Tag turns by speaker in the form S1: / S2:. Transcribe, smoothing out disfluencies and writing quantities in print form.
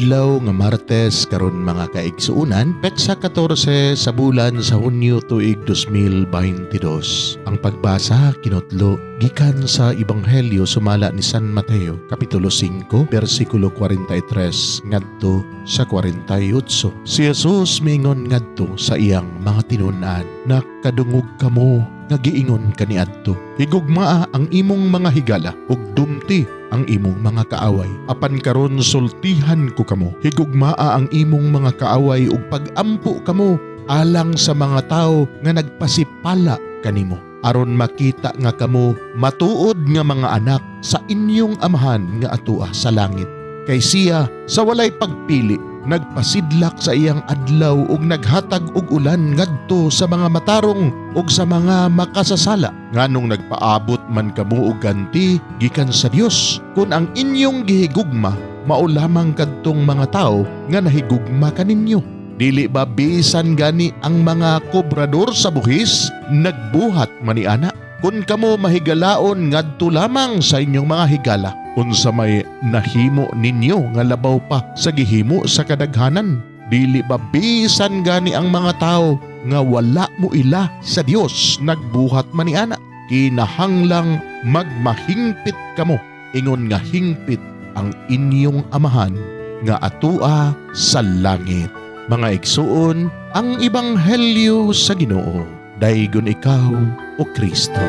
S1: Adlaw nga Martes karon, mga kaigsuunan, petsa 14 sa bulan sa Hunyo, tuig 2022. Ang pagbasa kinutlo gikan sa Ebanghelyo sumala ni San Mateo, kapitulo 5, bersikulo 43 ngadto sa 48. Si Jesus miingon ngadto sa iyang mga tinun-an, "Nakadungog kamo nga giingon kaniadto, 'Higugmaa ang imong mga higala ug dumti ang imong mga kaaway.' Apan karon sultihan ko kamo, higugmaa ang imong mga kaaway ug pagampo kamo alang sa mga tawo nga nagpasipala kanimo, aron makita nga kamo matuod nga mga anak sa inyong Amahan nga atua sa langit. Kay siya sa walay pagpili nagpasidlak sa iyang adlaw ug naghatag og ulan ngadto sa mga matarong ug sa mga makasasala. Nganong nagpaabot man kamo og ganti gikan sa Dios kun ang inyong gihigugma mao lamang kadtong mga tawo nga nahigugma kaninyo? Dili ba bisan gani ang mga kobrador sa buhis nagbuhat maniana? Kun kamo mahigalaon ngadto lamang sa inyong mga higala, unsa may nahimo ninyo nga labaw pa sa gihimo sa kadaghanan? Dili ba bisan gani ang mga tao nga wala mo ila sa Dios nagbuhat maniana? Kinahanglang magmahingpit kamo ingon nga hingpit ang inyong Amahan nga atua sa langit." Mga igsuon, ang ebanghelyo sa Ginoo. Daygon ikaw, o Kristo.